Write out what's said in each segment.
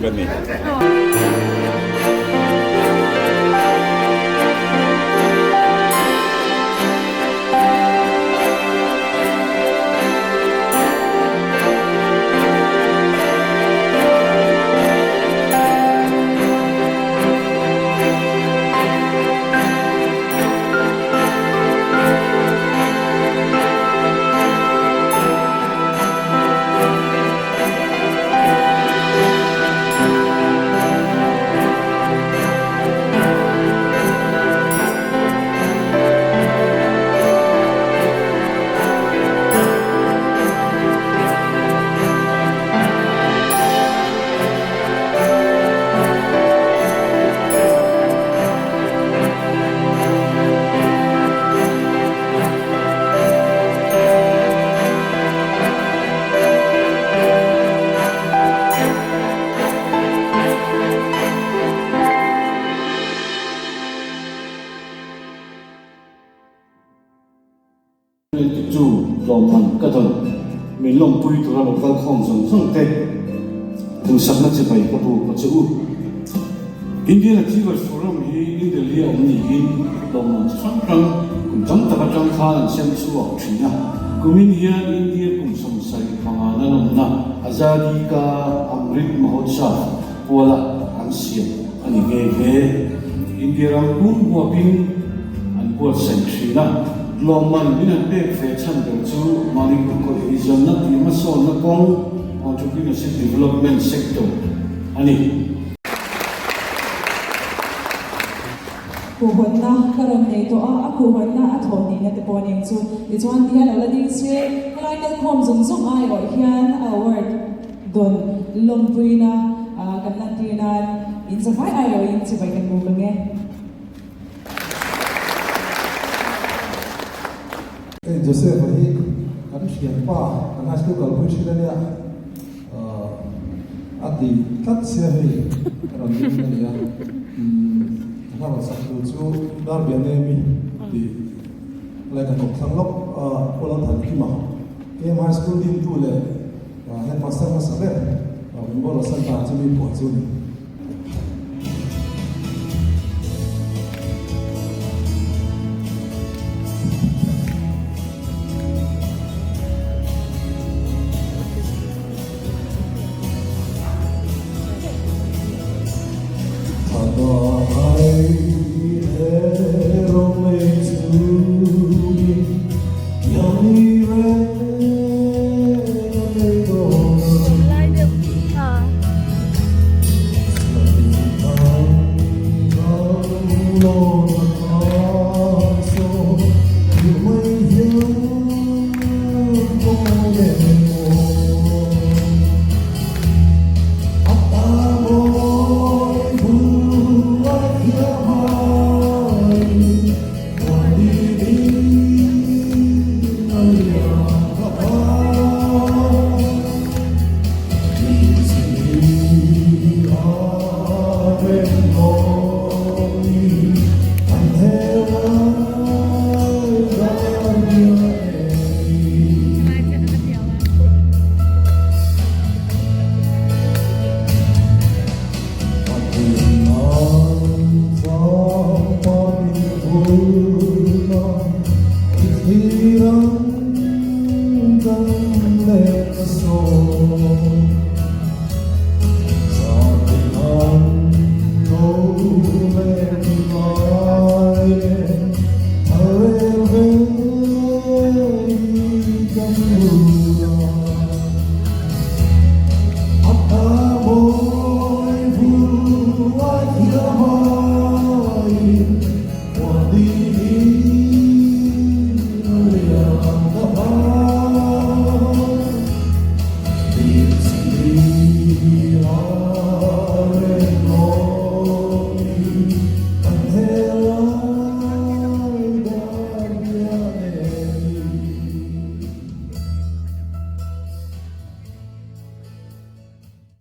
ka ni. Chu lawmman ka dawn min lawmpui tura lo kal khawm zawng zawng te duhsakna chibai ka bu ka che u. Indian Achievers Forum hi New Delhi a awm niin lawmman chi hrang hrang kum tam tak atang khan an sem chhuak thin a. Kumin hian India kum 75 na lawmna Azadi Ka Amrit Mahotsav puala an siam a ni nghe nghe. India ram pum huapin an buatsaih thin a. Lawmman min an pek ve chhan ber chu Manipur kawih izawmna tih hmasawnna kawng, Entrepreneurship Development Sector, a ni. Khuhhawnna ka rawn nei tawh a, a khuhhawnna a thawh nihna te pawh ning chu tichuan ti hian a la ding se, helai kalkhawm zawng zawng aiawh hian a award dawn lawmpuina kan lantir nan in zavai aiawhin chibai kan buk ang e. Hei Joseph-a hi kan thianpa kan high school kalpui thin a nia, a ti tlat sia hei a rawn ding a ni a, a hla rawn sak tur chu Darbianemi tih lai ka thawk thlang lawk a, Pu Lalthankima KM High School dintu leh Headmaster hmasa ber Wimborne Santa chu mi phuah chu a ni.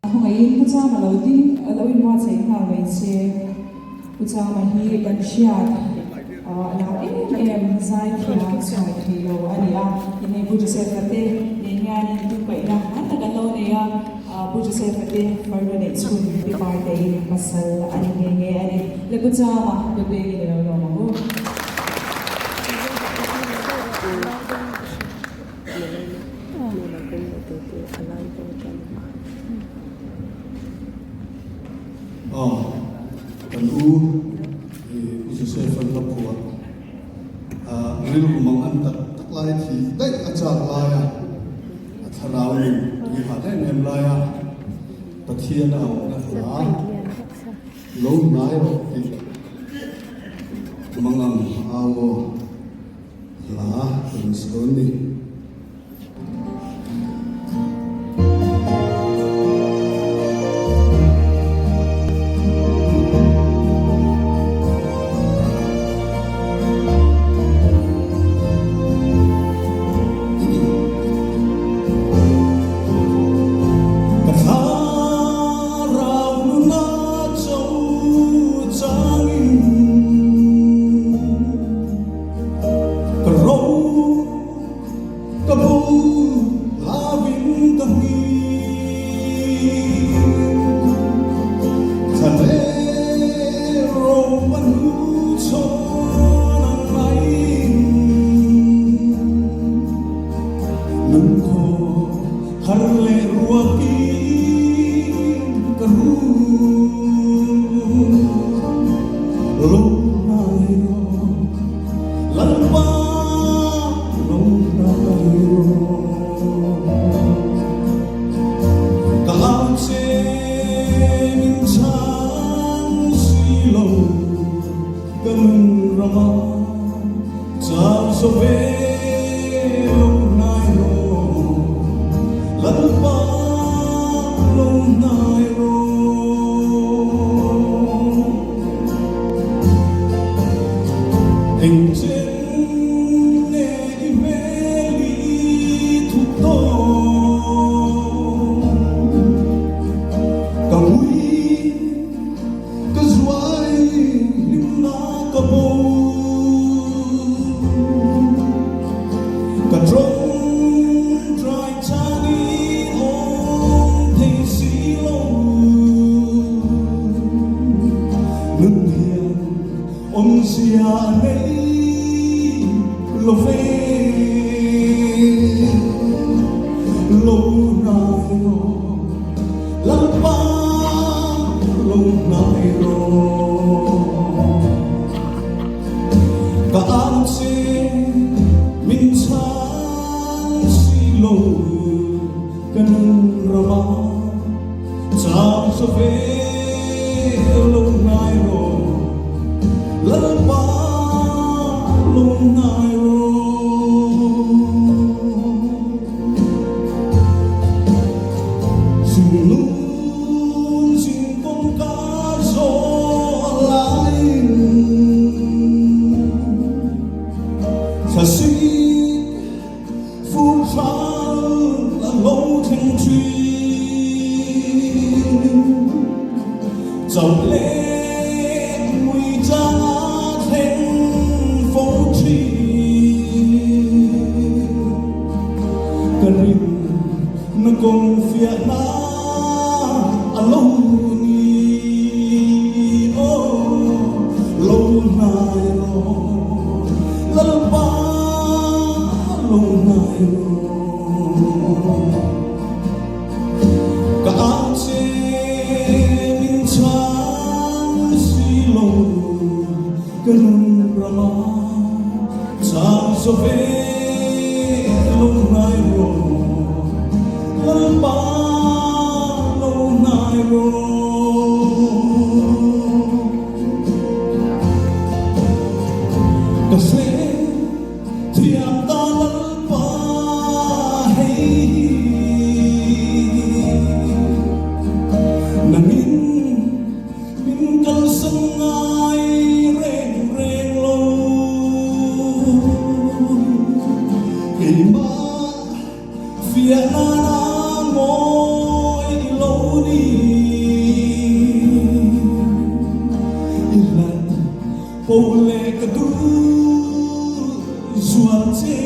Khawngaihin Pu Chama lo ding a lo inbuatsaih nghal mai che. Pu Chama hi kan hriat lar em em zai thiam chhuai thei lo a ni a. Inei Pu Joseph-a te nen hianin tumkaihna ngan tak an lo nei a. Pu Joseph-a te farnu neih chhun Pi Partei pasal a ni nghe nghe a ni. Le Pu Chama kut bengin i lo lawm ang u. Aw, kan u Pu Joseph-a la phuah rilru mang an tak tak lai thih daih a chak laia a thlarau in tui hat em em laia Pathian a awmna hla lo hnai rawh tih mangang au aw hla kan sawn ni. Ka thlarau nuna cho changin ka ro Ka bu hlavin ka hngin, Thla ro a hnu chawn ang maiin, Lungthaw har leh ruakin ka rum. Lawmnai rawh. Lalpa lo hnai rawh. Ka au che min chhang si lo, ka nun rama chau zo ve lo hnai rawh. Lalpa lo hnai rawh. Engchen nge i hmel i thup dawn? Ka ngui, ka zuai hlimna ka bo. Ka tawngtai chan i awm thei si lo. Nun hian Awmzia nei lo ve, lo hnai rawh, Lalpa lo hnai rawh. Ka au che min chhang si lo, ka nun ramah chang cho ve lo hnai rawh. Lalpa lungngai rawh. Singlung singkawng ka zaw laiin Thlasik furthal a lo thleng thin. Chauh leh mui chang a thleng fo thin. Ka rin na kawng fiahna a lo ni. Aw, lo hnai rawh, Lalpa lo hnai rawh. Ka au che min chhang si lo, ka nun rama chang zo ve lo hnai rawh, Lalpa lo hnai rawh. Ka hre thiam ta Lalpa hei hi, nangin min kalsan ngai reng reng lo. Keimah fiah nana ngawi i lo ni, i hlat poh leh ka duh zual che.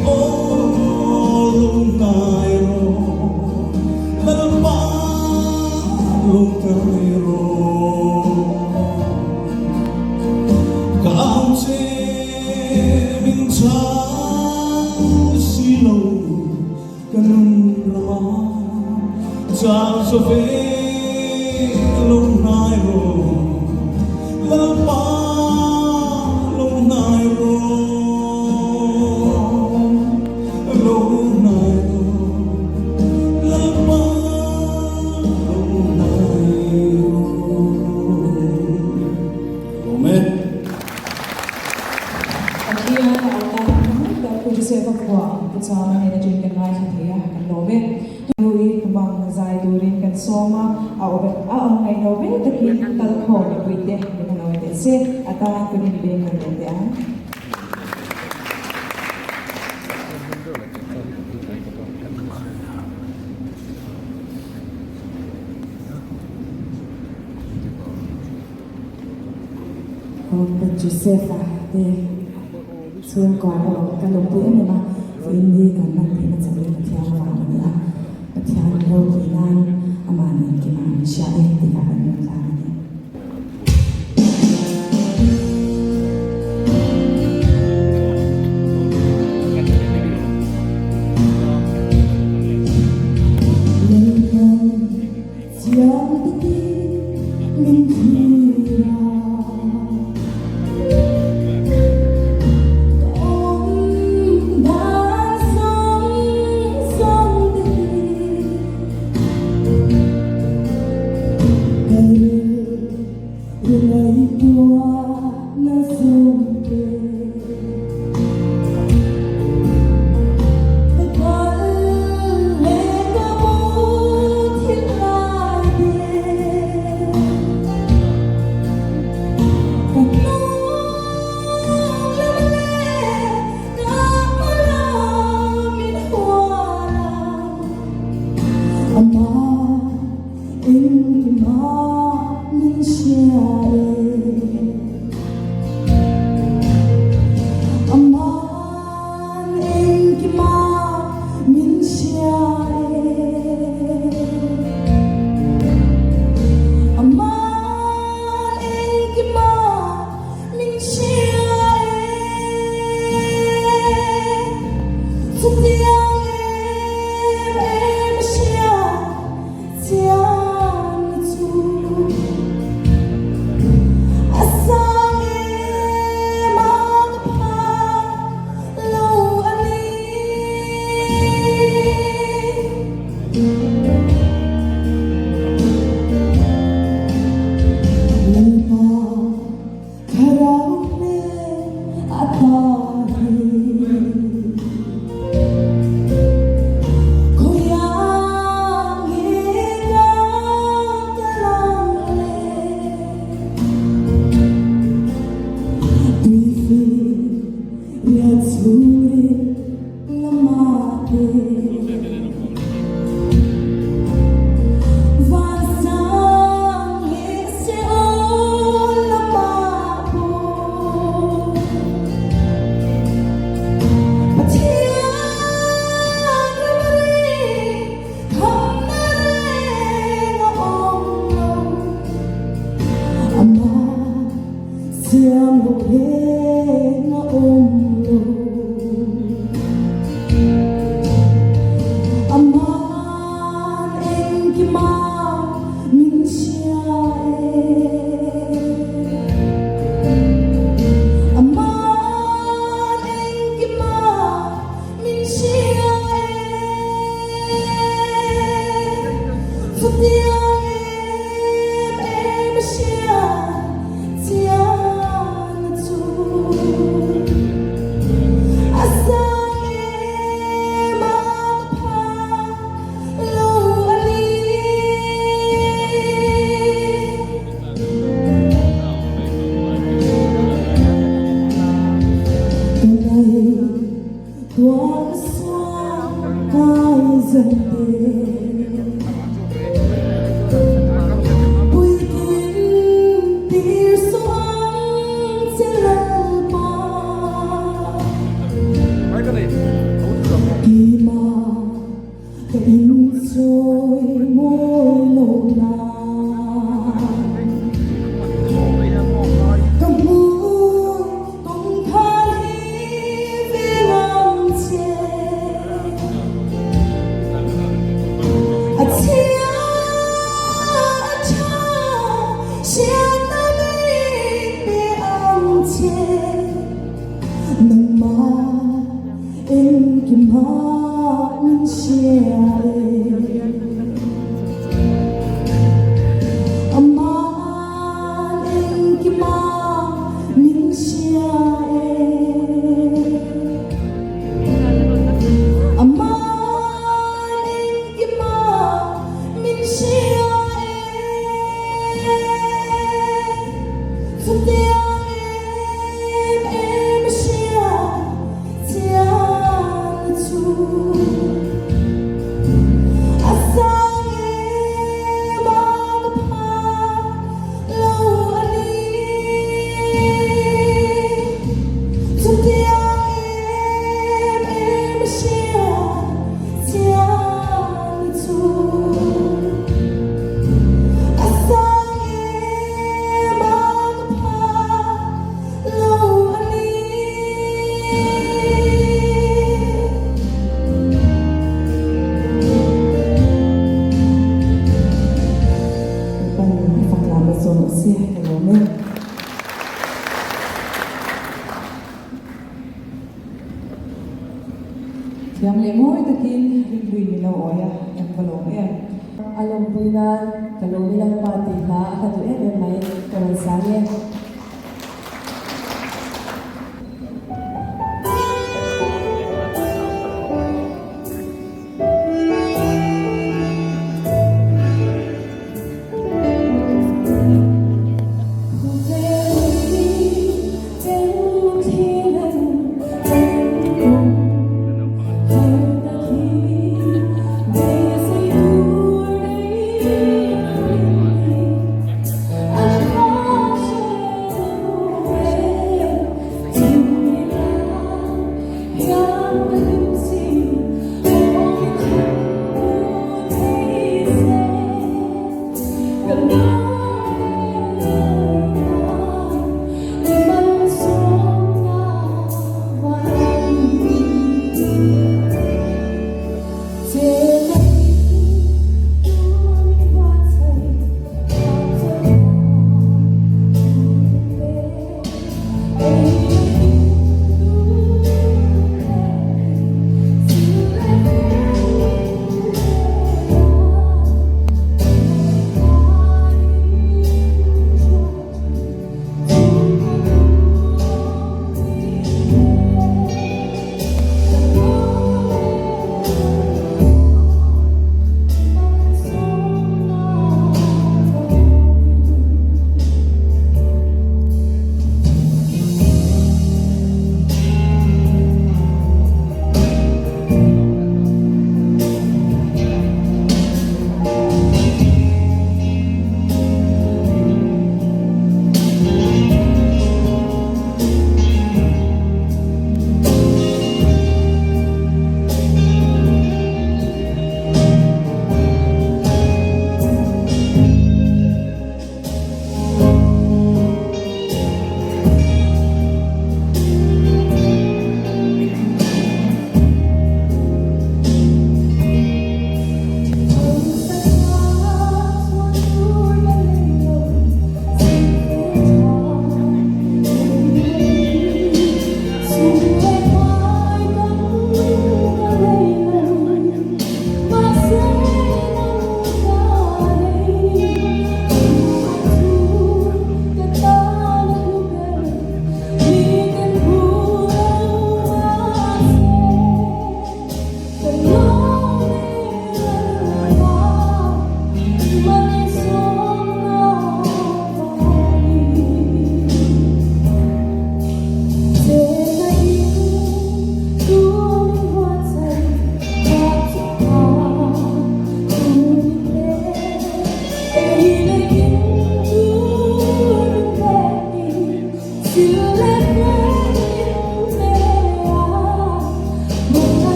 Aw, lo hnai rawh. ropui takin kalkhawm mipuite min han awi teh se, a tan kan inbeng han leh teh ang. Pu Joseph-a te chhungkua erawh ka lawmpui em em a, vawiin hi kan hman theihna chauhin Pathian vang a ni a, Pathian ropui nan amah nen kima an hria e tih kha kan rawn tlang a ni. Chutiang em em hriat chian chu a sang em a ka phak lo a ni. Chutiang em em hriat chian chu a sang em a ka phak lo a ni. Pan fak lam a zawn a si ka lawm e. Thiam leh mawi takin rinhlui min lo awi a, kan va lawm em. A lawmpui nan ka lawm i Lalpa tih hla a ka duh em em mai, ka rawn sang e.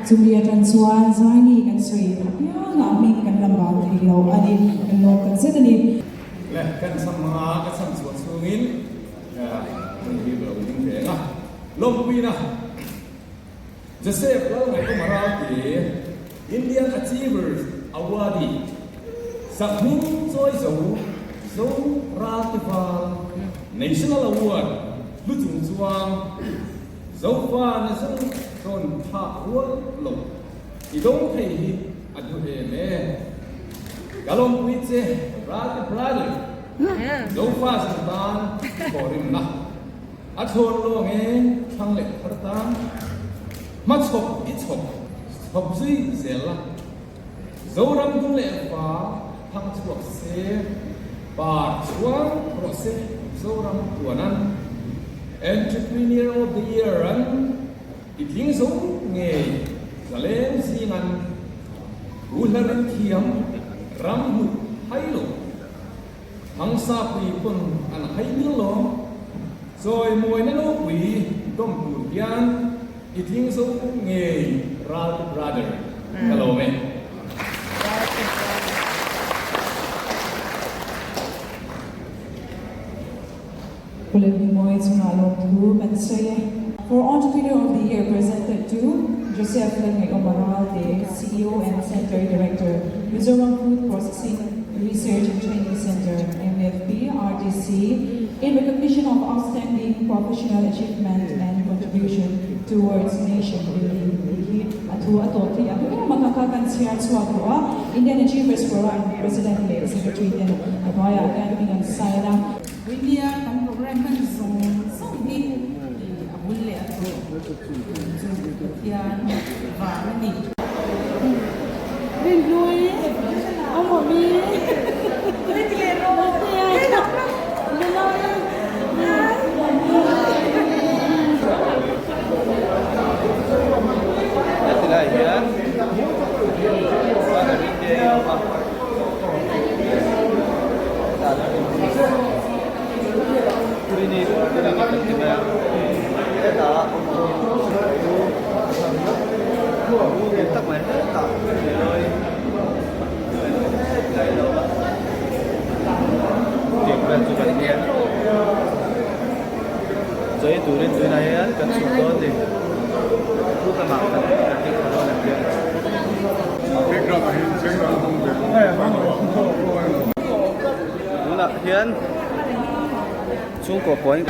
Chumi atang chuan Zaini kan sawi apiangah hming kan la bang thei lo a ni, kan lawm tak zet a ni. Le kan cham hmanga ka cham chhuah chhungin hei hi ka lo ding ve ang a, lawmpuina. Joseph Lalngaihawma Ralte, Indian Achievers Awardee, Sakhming Chawi Zo, Zo Ralte Val, National Award, Hlu Chung Chuang, Zofa na zawng rawn phak rual lo i dawng thei hi a duh em e. Ka lawmpui che Ralte Brother, Zofa zawng tan thawhrimna a thlawn lawng e thlang leh thar tan hmachhawp i chhawp chhawp zui zel la. Zoram dung leh va thang chhuak se, par chhuang rawh se Zoram tuanan Entrepreneur of the Year an i tling zo ngei zaleng zingan u hla rin thiam ram hmuh hai lo Thangsa pui pawn an hai mil lo Chawimawina nopui dawm tur hian i tling zo ngei Ralte brother ka lawm e. Pulelhnimawi chungah lawmthu kan sawi e. For Entrepreneur of the Year presented to Joseph Lalngaihawma Ralte, CEO and Center Director, Mizoram Food Processing Research and Training Centre, MFP, RTC, in recognition of outstanding professional achievement and contribution towards nation building tih hi a thu a tawp thei ang em a, kha kha kan chhiar chhuak tawh a, Indian Achievers Forum President leh Secretary ten a hnuaiah hian hming an sign a. India kan program hman zawng zawng hi a bul leh a tawp chu Pathian vang a ni. Rinhlui a mawmi Hetilai hian banner India a awm a Turini Turini kan ti mai a hetah Dik tak mai hetah nilawi hetlai lo a tih vel chu kan hian chei turin tunah hian kan chhuk dawn ni thu lamah kan kan ti thla dawn ang hian. Tunah hian chhungkaw puan.